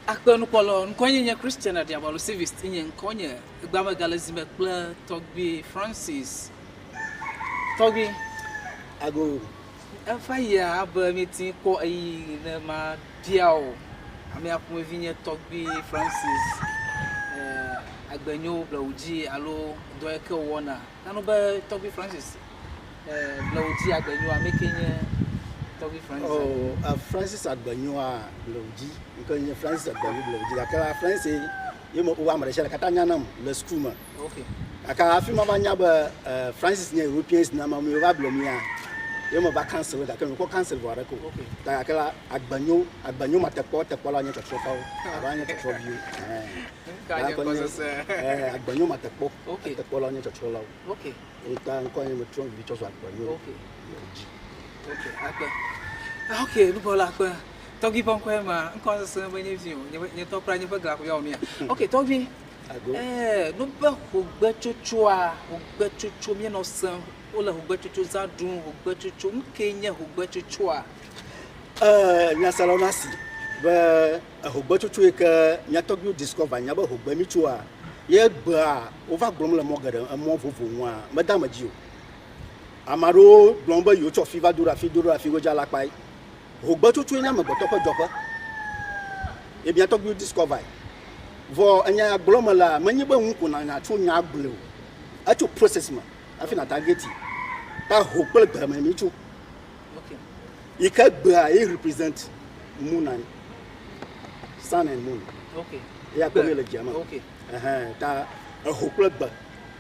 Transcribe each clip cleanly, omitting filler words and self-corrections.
Akpe nukpɔlɔ, ŋkɔnye nye Christian Adiabalo Civist nye ŋkɔnye. Egbea megale zime kple tɔgbui Francis. Tɔgbui. Ago. Eva yia abe míeti kpɔ ɣeyiɣi ne mabia wò. Amea ƒomevi nye tɔgbui Francis eh, Agbenyo Blewudzi alo dɔ yi ke wòwɔna. Nanu be tɔgbui Francis eh, Blewudzi Agbenyo ame ke nye tɔgbui Francis. Oh, uh, Francis Agbenyoa Blewudzi. Ŋkɔ nye Francis Agbenyo Blewudzi gake la Francis ye me wo ame ɖe sia ɖe katã nya nam le sukuu me. Okay. Gake hafi mava nya be uh, Francis nye Europeans na ma va ble mia ye me va cancel gake me kpɔ cancel vɔ aɖeke o. Okay. Ta gake la agbenyo agbenyo ma tekpɔ tekpɔ la nye tsɔtsrɔkawo alo nye tsɔtsrɔviwo. Ka nye kɔsese. Eh, agbenyo ma tekpɔ Okay. tekpɔ la nye tsɔtsrɔlawo. Okay. Ta ŋkɔ nye metrɔ vi tsɔ zu agbenyo. Okay. Dzi. Okay, akpe. Ah, okay, nukpɔla akpe. Tɔgbui ƒe ŋkɔe ma, ŋkɔ sese be nye vi o. Nye nye tɔ kura nye ƒe gla ko ya wɔ mia. Okay, tɔgbui. Ago. Eh, nu be hogbetsotsoa, hogbetsotso míenɔ sem wole hogbetsotso zã ɖum, hogbetsotso, nu kee nye hogbetsotsoa? Eh, nyaselawo na si be ehogbetsotso yi ke mía tɔgbuiwo discover nya be hogbe mi tsoa, ye gbea wova gblɔm le mɔ geɖe emɔ vovo ŋua mede ame dzi o. Ame aɖewo gblɔm be yewotsɔ fi va do ɖe afi do ɖe afi godzi alakpae. Hogbetsotsoe nye amegbetɔ ƒe dzɔƒe. Ye mía tɔgbuiwo discover. Vɔ enya ya gblɔm melea, menye be nu ko nànya tso nya gblɔe o. Etso process me hafi nàta geti. Ta ho kple gbe me mi tso. Okay. Yi ke gbea ye represent moon and sun and moon. Okay. Eya kpɔ mi le dzia me. Okay. Ɛhɛn, ta eho kple gbe.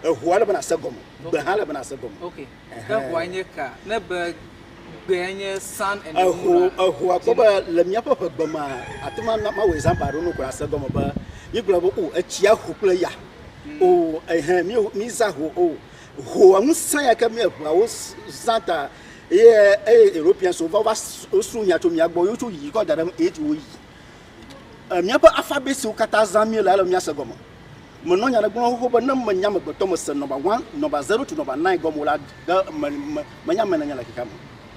Ehoa le be nàse gɔme. Gbe hã le be nàse gɔme. Okay. Ɛhɛn. Ke hoa nye ka? Ne be gbea nye sun and Eho moon. a, ehoa kpɔ be le míaƒe ʋegbe mea, ate ŋu ana mawɔ example aɖewo ne wò ko nàse gɔme be mígblɔ be o etsia ho kple ya. O ɛhɛn mí mízã ho o. Hoa ŋusẽ ya ke mí eʋeawo zã ta eye eye Europeans wova wova wosrɔ̃ nya tso mía gbɔ ye wotso yi kɔ da ɖe eye woyi. E, míaƒe alphabet siwo katã zãm míele ele be míase gɔme. Menɔ nya ɖe gblɔm xoxo be ne menya amegbetɔ mese number one, number zero to number nine gɔme o la, ɖe me me menya ame nenye le xexea me.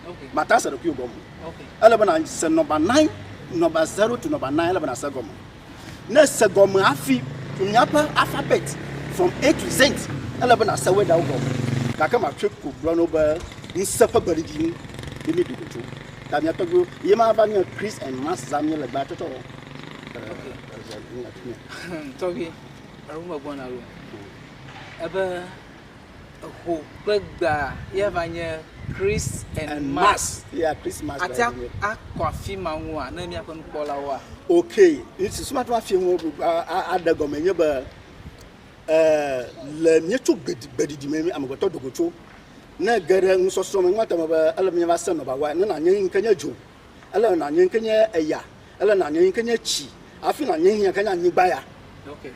Okay. Mate ase ɖokuiwò gɔme o. Okay. Ele be nàse number nine, number zero to number nine ele be nàse gɔme. Ne ese gɔme hafi míaƒe alphabet from A to Z ele be nàse wedawo gɔme. Gake matsɔe ko gblɔ na wo be ŋusẽ ƒe gbeɖiɖi ŋu ye míedo go tso. Ta mía tɔgbuiwo ye ma va nye Chris and Mass zãm míele gbea tsɔtsɔ wɔ. Okay. Tɔgbui, alo megbɔna lo. Ebe eho kple gbea ye va nye Chris and, And Mass. Mass. Yeah, Christmas. Ate akɔ afi ma ŋua ne míaƒe nukpɔlawoa? Okay, susu ma te ŋu afia ŋu aɖe gɔme nye be eh, le míetso gbeɖiɖi me amegbetɔ do go tso. Ne ge ɖe nusɔsrɔ̃ me, ŋmate me be ele be míava se nɔba wa ne nànye nu ke nye dzo, ele be nànye nu ke nye eya, ele nànye nu ke nye tsi, hafi nànye nu ke nye anyigba ya. Okay.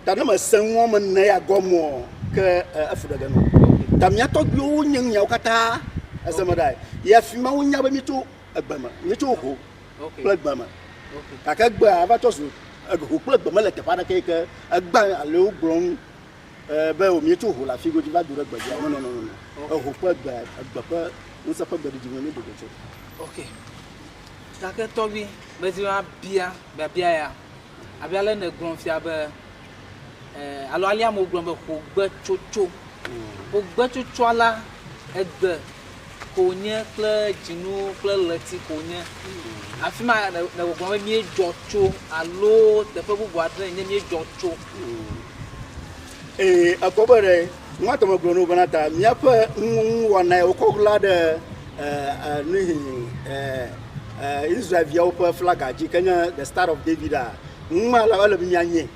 Ta ne mese nua me ne ya gɔmeɔ, ke efu ɖe ge nɔ. Ta mía tɔgbuiwo nye nu yawo katã ese me ɖae. Ye afi ma wonya be míetso egbe me, míetso ho kple gbe me. Gake egbea eva tsɔ zu ho kple gbe mele teƒe aɖeke yi ke egbã alo wogblɔ nu be o míetso ho le afi godzi va do ɖe gbe dzia. No, no, no, no, no. Eho kple gbe, egbe ƒe ŋusẽ ƒe gbeɖiɖi me míedo go tso. Ok. Gake tɔgbui, medi be mabia biabia ya. Abe ale nègblɔ fia be eh, alo ale amewo gblɔ be ƒogbetsotso. Ƒogbetsotsoa la, egbe ko wònye kple dzinu kple ɣleti ko wònye. Afi ma ne nègbɔgblɔm be míedzɔ tso alo teƒe bubu aɖe nye míedzɔ tso. Ee, ekpɔ be ɖe ŋua tɔ megblɔ no bena ta míaƒe nuwɔna yi wokɔ ɣla ɖe eh, nuhi eh, Israelviawo ƒe flaga dzi ke nye the star of David a numa la ele be míanye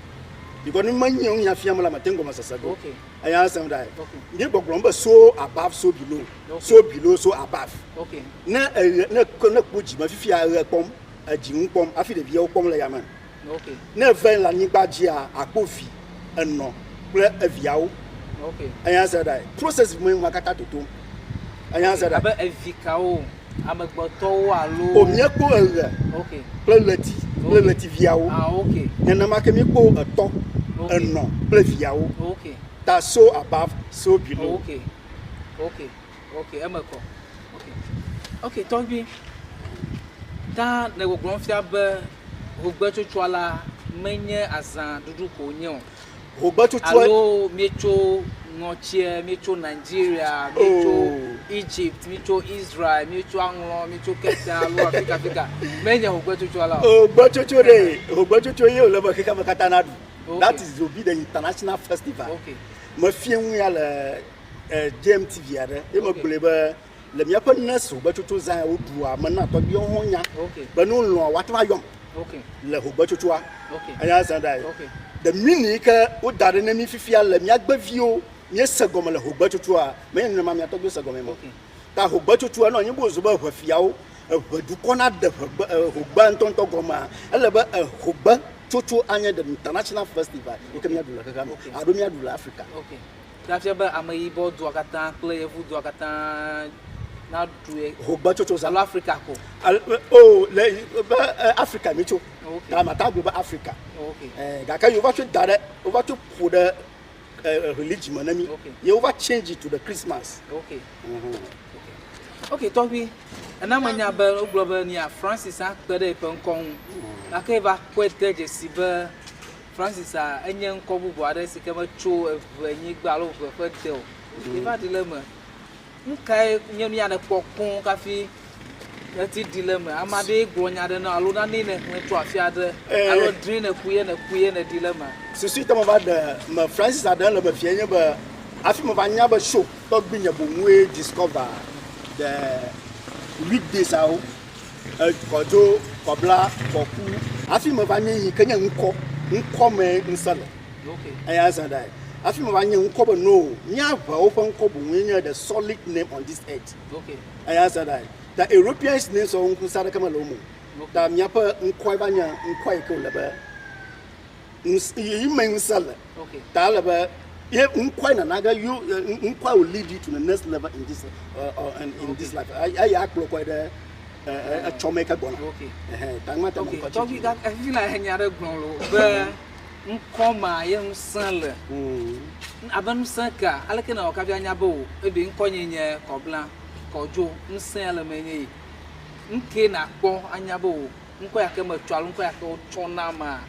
because ne menye nu nya fiam la mate ŋu gɔmesese go. Okay. Eya sẽm ɖae. Okay. Mí gbɔgblɔm be so above so below. Okay. So below so above. Okay. Ne eɣe ne ne kpɔ dzime fifia eɣe kpɔm, edzi ŋu kpɔm hafi ɖeviawo kpɔm le yame. Okay. Ne eve le anyigba dzia akpɔ vi, enɔ kple eviawo. Okay. Eya se ɖae. Process me nua katã totom. Eya se ɖae. Abe evi kawo? Amegbetɔwo alo? O míekpɔ eɣe Okay. kple ɣleti kple ɣletiviawo. Ah, okay. Nenema ke míekpɔ etɔ, Okay. enɔ kple viawo. Okay. Ta so above, so below. Okay. Okay. Okay, eme kɔ. Okay. Okay, tɔgbui. Ta nègbɔgblɔm fia be Hogbetsotsoa la menye azãɖuɖu ko wònye o. Hogbetsotsoa. Alo míetso ŋɔtsie, míetso Nigeria, míetso Oh. Egypt, míetso Israel, míetso Aŋlɔ, míetso Kete alo afika afika. Menye hogbetsotsoa la o. Hogbetsotso ɖe, hogbetsotso ye wòle be xexeame katã naɖu. Okay. That is will be the international festival. Okay. Mefie ŋu ya le eh, JMTV aɖe ye Okay. megblɔe be le míaƒe next hogbetsotso zã ya woɖua mena tɔgbuiwo hã nya Okay. be ne wolɔ̃a woate ŋu ayɔm Okay. le hogbetsotsoa. Okay. Enya zã ɖa ye. Okay. The meaning yi ke woda ɖe ne mí fifia le míagbe viwo míese gɔme le hogbetsotsoa menye nenema mía tɔgbuiwo se gɔme ma. Okay. Ta hogbetsotsoa nɔ anyi be wòzu be ʋefiawo eʋe dukɔ naɖe ʋegbe eh, hogbea ŋutɔŋutɔ gɔmea ele be eh, hogbetsotso anye the international festival yi ke míaɖu le xexea me Okay. alo míaɖu le Africa. Okay. Ta fia be ameyibɔ dua katã kple yevu dua katã naɖu ye Hogbetsotso zã. alo Afrika ko. O le be eh, Africa mi tso. Okay. Ta mata gblɔ be Africa. Okay. Eh, gake yi wova tso da ɖe wova tso ƒo ɖe eh, religion me ne mí. Okay. Ye wova change it to the Christmas. Okay. Ok, tɔgbi, ena menya be wogblɔ be nia Francis akpe ɖe eƒe ŋkɔ ŋu. Gake eva kpɔe de dzesi be Francis a enye ŋkɔ bubu aɖe si ke metso eʋe nyigba alo ʋe ƒe de o. Eva ɖi le eme. Nu kae nye nu ya nèkpɔ koŋ kafi eti ɖi le eme? Ame aɖee gblɔ nya aɖe na wò alo nanee nèxlẽ tso afi aɖe Eh. alo drɔ̃e nèku ye nèku ye nèɖi le emea? Susu yi te meva ɖe me Francis aɖe le me fia nye be hafi meva nya be so tɔgbi nye boŋue discover the weekdays awo kɔdzo kɔbla kɔku hafi meva nye yi ke nye ŋkɔ ŋkɔ me ŋusẽ le. Okay. Eya zã ɖae. Hafi meva nye ŋkɔ be no míaʋewo ƒe ŋkɔ boŋue nye the solid name on this earth. Okay. Eya zã ɖae. The Europeans names wo ŋusẽ aɖeke mele wo me o. Okay. Ta míaƒe ŋkɔe va nye ŋkɔ yi ke wòle be yi me ŋusẽ le. Okay. Ta ele be ye ŋkɔe nana ge you ŋkɔe will lead you to the next level in this in this life. Eya akplɔ kɔe ɖe etsɔme ke gbɔna. Okay. Ɛhɛn, ta ŋma te me Okay. ŋkɔ Tɔgbi tsitsi. gake fifi la nya aɖe gblɔm lo be ŋkɔ ma ye ŋusẽ le. Abe ŋusẽ ka aleke nèwɔ kafi anya be o ebe ŋkɔ nye nye Kɔbla Kɔdzo ŋusẽ ya le me nye yi. Ŋke nakpɔ anya be o ŋkɔ ya ke metsɔ alo ŋkɔ ya ke wotsɔ na ma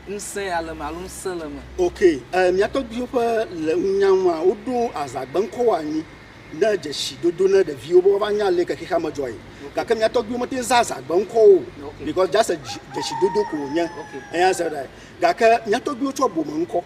ŋusẽ ya le me alo ŋusẽ le me. Ok, mía tɔgbuiwo ƒe le nunya ŋua woɖo azãgbe ŋkɔwo anyi ne dzesi dodo ne ɖeviwo be woava nya ale ke xexea me dzɔe. Gake mía tɔgbuiwo mete ŋu zã azãgbe ŋkɔwo o Okay. because just dzesi dodo ko wònye. Okay. Eya zã ɖe. Gake mía tɔgbuiwo tsɔ bome ŋkɔ.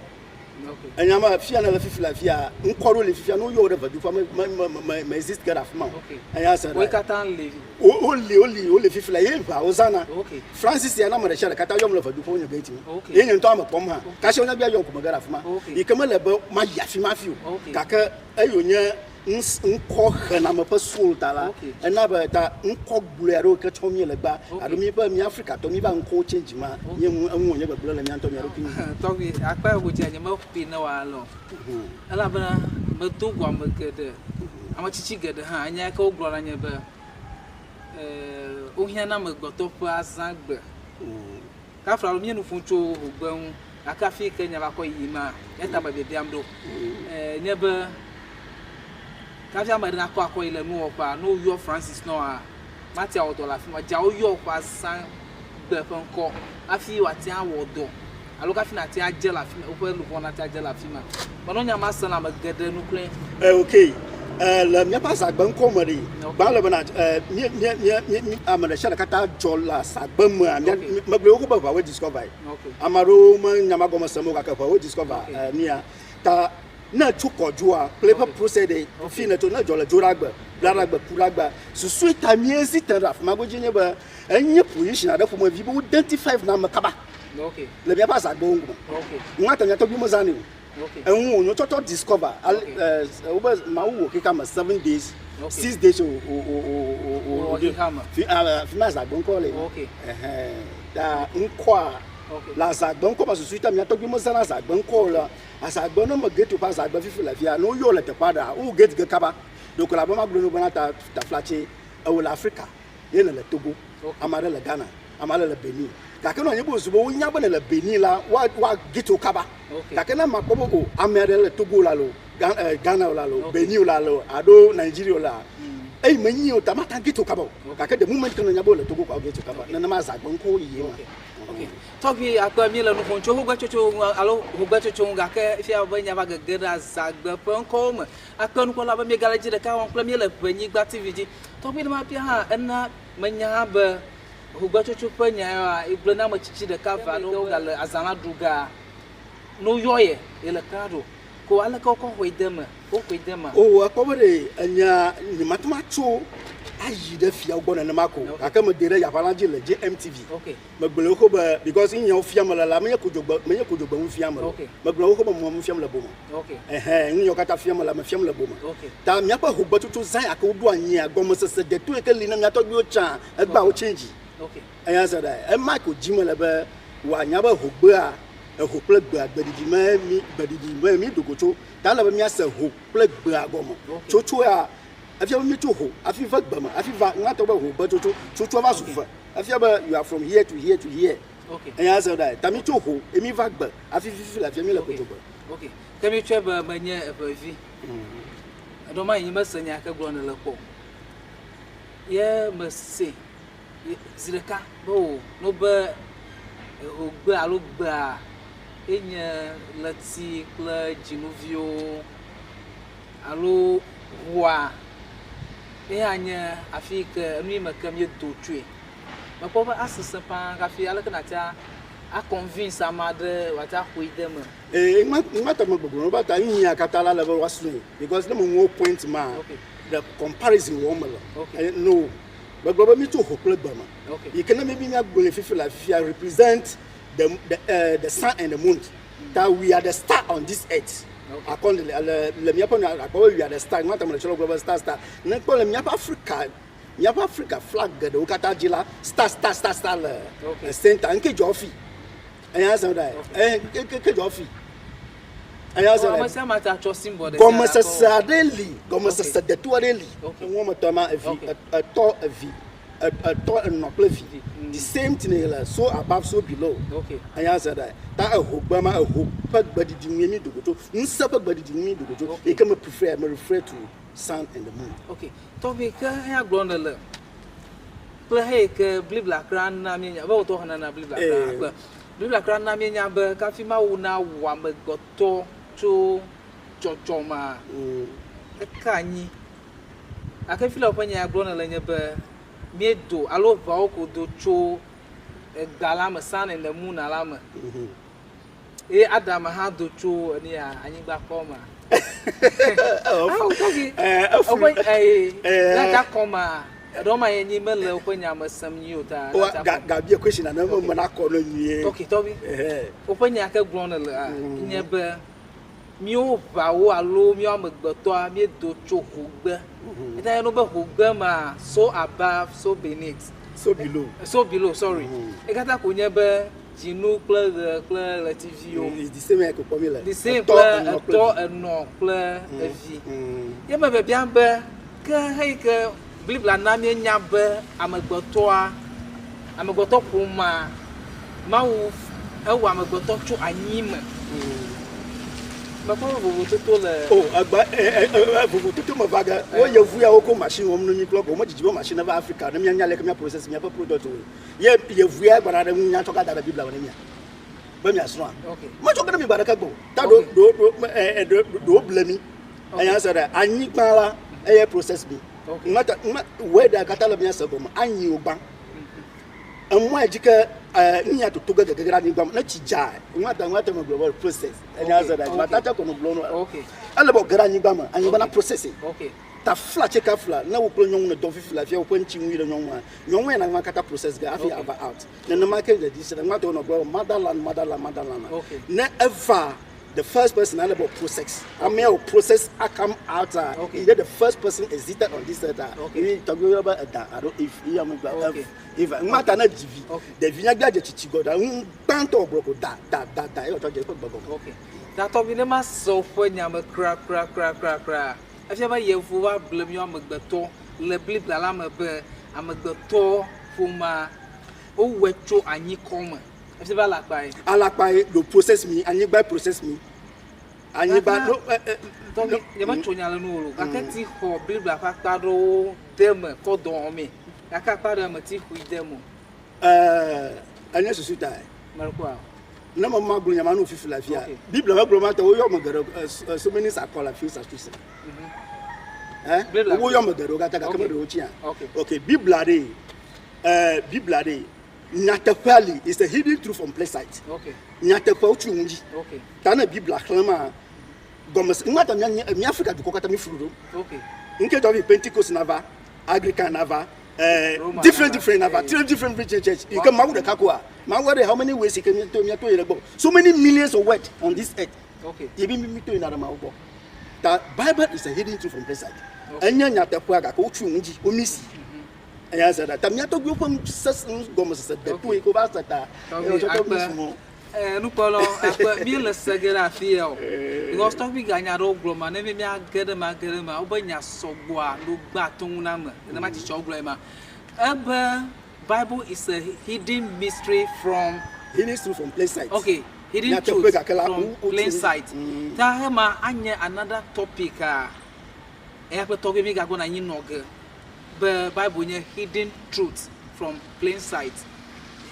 Okay. Enya me fia ne le fifi le afia ŋkɔ ɖewo le fifia ne woyɔ wo ɖe veduƒea me me me me me exist ge ɖe afi ma o. Okay. Eya zã Wo ɖe. katã li. Woli woli wole fifi le ye ʋeawo zãna. Okay. Francis ya na ame ɖe sia ɖe katã yɔm le veduƒe wonye gate ŋu. Okay. Ye nye ŋutɔ ame kpɔm hã. Kasi wonya bia yɔm ko mege ɖe afi ma. Okay. Yi ke mele be mayi afi ma hafi o. Okay. Gake eyi wònye ŋkɔ xename ƒe soul ta la, Okay. ena be ta ŋkɔ gblɔe aɖewo ke tsɔm míele gba Okay. alo míƒe mía Afrikatɔ míva ŋkɔwo change ma nye ŋu eŋu wònye gbegblẽ le mía ŋutɔ mía ɖokui ŋu. Tɔgbi akpa ya godzi nye meƒoe ne wòalɔ o. Elabena medo go ame geɖe, ame tsitsi geɖe hã enya yi ke wogblɔna nye be wohiã na amegbetɔ ƒe azãgbe. Kafla alo míenu ƒom tso hogbe ŋu gake afi yi ke nya va kɔ yi ma eya ta me biabiam ɖo. Nye be kafi ame ɖe nakɔ akɔ yi le nuwɔƒea ne woyɔ Francis na woa mate awɔ dɔ le afi ma. Dza woyɔ woƒe azãgbe ƒe ŋkɔ hafi wòate awɔ dɔ alo kafi nate adze le afi ma woƒe luʋɔ nate adze le afi ma. Menɔ nya ma sem le ame geɖe nu kloe. Ok. Le míaƒe azãgbe ŋkɔ me ɖe, Okay. gbã le bena mía mía mía mía mí ame ɖe sia ɖe katã dzɔ le azãgbe mea mía Okay. megblɔ wo be ʋeawoe discover yi. Okay. Ame aɖewo me nya ma gɔme sem o gake ʋeawoe discover Okay. nuya. Ta ne tso kɔdzoa kple eƒe Okay. process ɖe Okay. fi ne tso ne dzɔ le dzoɖagbe, blaɖagbe, kuɖagbe susu ta míezi te ɖe afi ma godzi nye be enye position aɖe ƒomevi be wo identify na ame kaba Okay. le míaƒe azãgbewo ŋkume. Okay. Nua ta mía tɔgbuiwo mezãnɛ o. Okay. Eŋu wònyo tsɔtsɔ discover ale Okay. wobe Mawu wɔ xexea me 7 days Okay. 6 days o o o o o Wòwɔ xexea me. fi ma azãgbe ŋkɔ le. Okay. Ɛhɛn ta ŋkɔa Okay. le azãgbe ŋkɔ me susu ta mía tɔgbuiwo mezãna azãgbe ŋkɔ o la azãgbe ne me gate ƒe azãgbe fifi le fia ne woyɔ le teƒe aɖea wo gate ge kaba ɖeko le abe magblɔ ne bena ta taflatse ewò le Afrika ye ne le Togo Okay. ame aɖe le Ghana ame aɖe le Benin gake ne wònye be wòzu be wonya be ne le Benin la woa woa gate wo kaba Okay. gake ne ame akpɔ be o ame aɖe le Togo la lo Ghana la lo Okay. Benin la lo alo Nigeria la. Eyi menyi o ta mata gate o kaba o. Gake the moment ke nènya be wole Togo kɔa wo gate o kaba. Nenema azãgbe ŋkɔwo yi ye ma. Ok. Tɔgbi akpe míele nu ƒom tso hogbetsotso ŋu alo hogbetsotso ŋu gake efia be nya va gege ɖe azãgbe ƒe ŋkɔwo me. Akpe nukpɔla be míegale dzi ɖeka wɔm kple míele Ʋenyigba TV dzi. Tɔgbi ne mabia hã ena menya hã be hogbetsotso ƒe nya yawoa gblɔe na ame tsitsi ɖeka eve aɖewo wogale azã la ɖu gea ne woyɔ ye yele klalo ko aleke wokɔ xɔe de eme? Woxɔe de emea? O, ekpɔ be ɖe enya nyemate ŋu atso ayi ɖe fiawo gbɔ nenema ko gake mede ɖe yaʋala dzi le JMTV. Megblɔe xoxo be because nunyawo fiam mele la menye kodzogbe menye kodzogbe ŋu fiam mele o. Megblɔe xoxo be mɔ ŋu fiam le bome. Ɛhɛn nunyawo katã fiam mele me fiam le bome. Ta míaƒe hogbetsotso zã ya ke woɖo anyia gɔmesese deto yi ke li na mía tɔgbuiwo tsã egbea wo change. Eya se ɖe ema ko dzi mele be wòanya be hogbea eho kple gbea gbeɖiɖi me mi gbeɖiɖi me mi do go tso. Ta ele be míase ho kple gbea gɔme. Tsotso ya efia be míetso ho hafi ve gbe me hafi va ŋatɔ be ho gbe tsotso tsotsoa va zu ve. Efia be you are from here to here to here. Okay. Eya se ɖe ta míetso ho ye míva gbe hafi fifi le afia míele Okay. kodzogbe. Okay. Ke míetsɔe be menye eʋevi. Eɖo ma yi mese nya ke gblɔ nèle kpɔ o. Ye mese zi ɖeka be o no be hogbe alo gbea enye ɣleti kple dzinuviwo alo ʋua ye hã nye afi yi ke enu yi me ke míedo tsoe. Mekpɔ be asesẽ paa hafi aleke nàte a convince ame aɖe wòate axɔe de eme. Ee, ŋma ŋma tɔ me gbɔgblɔ be ta nu ya katã la le be woasrɔ̃e because ne meŋlɔ point ma Okay. the comparison wɔm mele. Okay. Eh, no, megblɔ be míetso ho kple gbe me. Okay. Yi ke ne míebe míagblɔe fifi le afia represent the the the sun and the moon. Ta we are the star on this earth. Okay. According le le míaƒe nu akpɔ be we are the star. Ŋma tɔ mele tsɔ gblɔ be star star. Ne kpɔ le míaƒe Africa míaƒe Africa flag geɖewo katã dzi la star star star star le Okay. center. Ŋke dzɔ fi. Eya se ɖe. Eh, ke ke dzɔ fi. Eya se Ame ɖe. sia ame ate atsɔ symbol ɖe sia ɖe Gɔmesese akɔ. aɖe li, gɔmesese deto aɖe li. Okay. Eŋu wɔme etɔ̃ ma evi, Okay. etɔ, evi, etɔ, enɔ kple vi. The same thing le so above so below. Okay. Eya se ɖe. Ta eho gbe ma eho ƒe gbeɖiɖi ŋue mi dogo tso. Ŋusẽ ƒe gbeɖiɖi ŋue mi dogo tso. Okay. Yi ke me prefer, me refer to sun and the moon. Okay. Tɔgbi ke eya gblɔ nèle kple heyi ke Biblia kura na míenya be wòtɔ xlẽna na Biblia kura Eh. kple Biblia kura na míenya be kafi Mawu nawɔ amegbetɔ tso dzɔdzɔmea eke anyi. Gake fi le woƒe nya ya gblɔ nèle nye be míedo alo ʋeawo ko do tso egba la me sun and the moon la me. Eye Adam hã do tso enu ya anyigba kɔ mea. Awo tɔgbi. Eh, efu- Woƒe eh Eh. la kɔ ma eɖewo ma ye nyi mele woƒe nya me sem nyuie o ta. Wa la ga ga bia question na ne me na kɔ no nyuie. Ok tɔgbi. Eh. Woƒe nya ke gblɔm nèle nye be míwo ʋeawo alo míwo amegbetɔa míedo tso hogbe. Eta yɔna be hogbe ma so above so beneath. So below. So below sorry. Ekatã ko nye be dzinu kple ɣe kple ɣletiviwo. It's the same way ko kpɔ mi le. The same Etɔ, kple enɔ kple etɔ vi. enɔ kple evi. Ye me biabiam be ke heyi ke Biblia na míenya be amegbetɔa amegbetɔ ƒomea Mawu ewɔ amegbetɔ tso anyi me. Mekpɔ be vovototo le. O egbe e e e vovototo me va ge. Wo yevu ya woko machine wɔm ne mí kple wo medzidzi be machine va Africa ne míanya leke mía process míaƒe product o. Ye yevu ya gbɔna ɖe ŋu nya tsɔ ka da ɖe Biblia me ne mía. Be míasrɔ̃a. Okay. Metsɔ ke ɖe mi gba ɖeke gbɔ o. Ta ɖo ɖo ɖo e e ɖo ɖo ble mi. Eya se ɖe anyigba la eye process mi. Okay. Ŋmata ŋma wɛ ɖe katã le mía se gɔme anyi wo gbã. Emɔa dzi ke nuya toto ge gege ɖe anyigba me ne tsi dza ŋmata ŋmata me gblɔ be process. Eya se ɖe mata tse kɔnɔ gblɔ no. Okay. Ele be ge ɖe anyigba me anyigba na process. Okay. Ta fla tse ka fla ne wo kple nyɔnu ne dɔ fifi le afia woƒe ŋuti ŋui ɖe nyɔnua nyɔnua yina ŋma katã process ge hafi ava out. Nenema ke le dzi se ɖe ŋmata wonɔ gblɔ be motherland motherland motherland. Okay. Ne eva the first person ale be process amea wo process a come out ah Okay. either the first person existed on this earth ah Okay. yi tɔgbi yɔ be eda alo if iya mu gba Okay. if ŋmata ne dzivi Okay. ɖevi nyagba dze tsitsi gɔda ŋu gbãtɔ gblɔ ko da da da da eye wòtsɔ dze eƒe gbe gɔme. Okay. Ta tɔgbi ne ma se woƒe nya me kura kura kura kura kura efia be yevu va ble míwo amegbetɔ le Biblia la me be amegbetɔ ƒomea wowɔe tso anyikɔ me. Efia be alakpa ye. Alakpa ye do process mi anyigba process mi. Anyigba no ɛ ɛ Tɔgbi, nyemetso nya le nuwò o, gake ti xɔ Biblia ƒe akpa aɖewo de eme kɔ dɔ wɔmee. Gake akpa ɖe meti xɔe de eme o. Ɛɛ, enye susu tae. Mekpɔa? Ne me magblɔ nya ma nu fifi le afia. Biblia megblɔ ma ta woyɔ ame geɖe so many sakɔ le afi sa tu se. Eh? Woyɔ ame geɖewo katã gake meɖewo tsia. Ok, Biblia ɖe. Eh, Biblia ɖe. Nyateƒea li is a hidden truth from plain sight. Okay. Nyateƒea wotsi ŋu dzi. Okay. Ta ne Biblia xlẽ ma gɔme se ŋmata mía mía Afrika dukɔ katã mi flu ɖo. Okay. Nke dɔ vi Pentecost nava, Anglican nava, different different nava, three different different church. Yi ke Mawu ɖeka koa. Mawu ɖe how many ways yi ke míato míato yi ɖe gbɔ. So many millions of words on this earth. Okay. Ye bi mi to yina ɖe Mawu gbɔ. Ta Bible is a hidden truth from plain sight. Enye nyateƒea gake wotsi ŋu dzi, womi si. Eya se ɖa. Ta mía tɔgbuiwo ƒe nu gɔmesese deto yi ke wova se ta. Tɔgbi, Eye wotsɔ tɔgbi akpe. sumɔ. Nukpɔlawo, akpe, míele se ge ɖe afi ya o. Because tɔgbi ga nya ɖewo gblɔ ma, ne mi míage ɖe eme, age ɖe emea, wobe nya sɔgbɔa, ɖo gbã to ŋu na ame. Nenema tsitsiawo gblɔe ma. Ebe Bible is a hidden mystery from Hidden truth from plain sight. Okay, hidden Nyateƒe truth gake la, from wo- plain wotsi- sight. Ta ema anye another topic a eya ƒe tɔgbi mi gagbɔna anyi nɔ ge be Bible nye hidden truth from plain sight.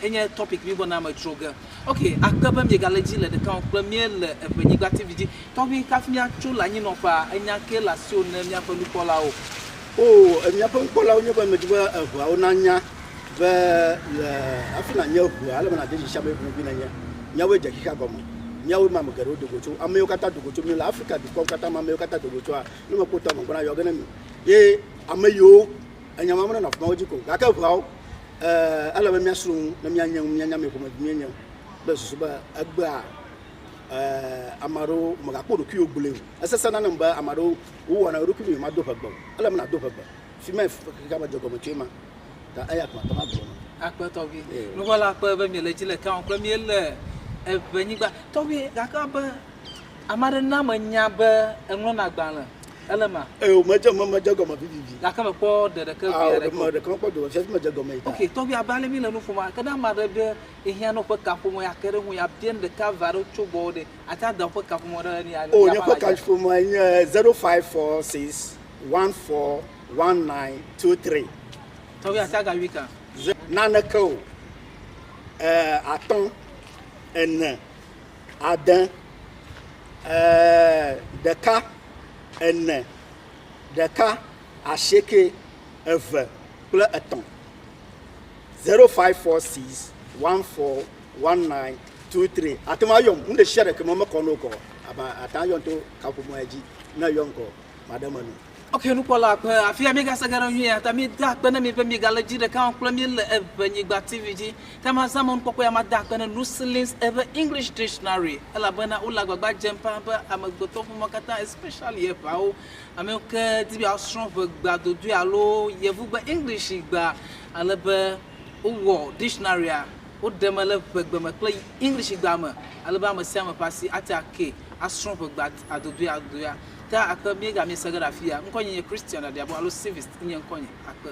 Enye topic mi gbɔna me dzro ge. Ok, akpe be miegale dzi le ɖeka wɔm kple mie le Eʋenyigba TV dzi. Tɔgbi kafi miatso le anyinɔƒea, enya ke le asiwò ne míaƒe nukpɔlawo. O, míaƒe nukpɔlawo nye be medi be eʋeawo nanya be le hafi nànye ʋea, ele be nàde dzesi ame yi ƒomevi nènye. Míawoe dze xexea gɔme. Míawoe me ame geɖewo do go tso. Ame yiwo katã do go tso mí le Afrika dukɔwo katã me, ame yiwo katã do go tsoa, ne mekpɔ tɔ megbɔna yɔ ge ne mi. Ye ame yiwo enya ma menɔna afi ma wo dzi ko. Gake ʋeawo, eh, ele be míasrɔ̃ nu ne míanye nu, míanya ame yi ƒomevi míenye kple susu be egbea, eh, ame aɖewo mègakpɔ ɖokuiwò gblɔe o. Esesẽna nam be ame aɖewo wowɔna wo ɖokui be yewomado ʋegbe o. Ele be nàdo ʋegbe. Fi mae xexea me dze gɔme tsoe ma. Ta eya ko mate ŋu agblɔ na. Akpe tɔgbi. Ee. Nuvɔla akpe be miele dzi le ka wɔm kple míele eʋenyigba. Tɔgbi gake abe ame aɖe na menya be eŋlɔna agbalẽ. Ele ma? Ee, medze me medze gɔme vivivi. Gake mekpɔ ɖe ɖeke vi Ao, aɖeke o. me ɖeke mekpɔ do fiafi medze gɔme yi ta. Ok, tɔgbi abe ale mi le nu ƒom ke ne ame aɖe be ehiã ne woƒe kaƒomɔ ya ke ɖe ŋu ya bia nu ɖeka eve aɖewo tso gbɔwò ɖe, ate ŋu ada woƒe kaƒomɔ ɖe ne ya O, nye ya ƒe ƒe kaƒomɔe nye 0546 14 1923. Tɔgbi ate agayui ka? Naneke o. Eh, atɔ̃, ene, ade, eh, ɖeka, ene, ɖeka, asieke, eve kple etɔ̃. 0546 14 1923. Ate ŋu ayɔm. Nu ɖe sia ɖe ke me mekɔ no kɔ. Aba ate ŋu ayɔm to kaƒomɔ ya dzi. Ne eyɔm kɔ, maɖe eme no. Ok, nukpɔla akpe, afia míegase ge ɖe nyuie ya ta míeda akpe ne mi be miegale dzi ɖeka wɔm kple mí le Eʋenyigba TV dzi. Ta mazã mɔnukpɔkpɔ ya mada akpe ne Lucilins Eʋe English Dictionary elabena wole agbagba dzem ƒã be amegbetɔ ƒomea katã especially Eʋeawo, amewo ke di be yewoasrɔ̃ ʋegbe adodoe alo yevugbe English gbea ale be wowɔ dictionary-a woɖe eme le ʋegbe me kple English gbea me ale be ame sia ame ƒe asi ate akee asrɔ̃ ʋegbe adodoe adodoea. Ta akpe míega míese ge ɖe afiya. Ŋkɔnye nye Christian Aɖiabo alo Civist nye ŋkɔnye. Akpe.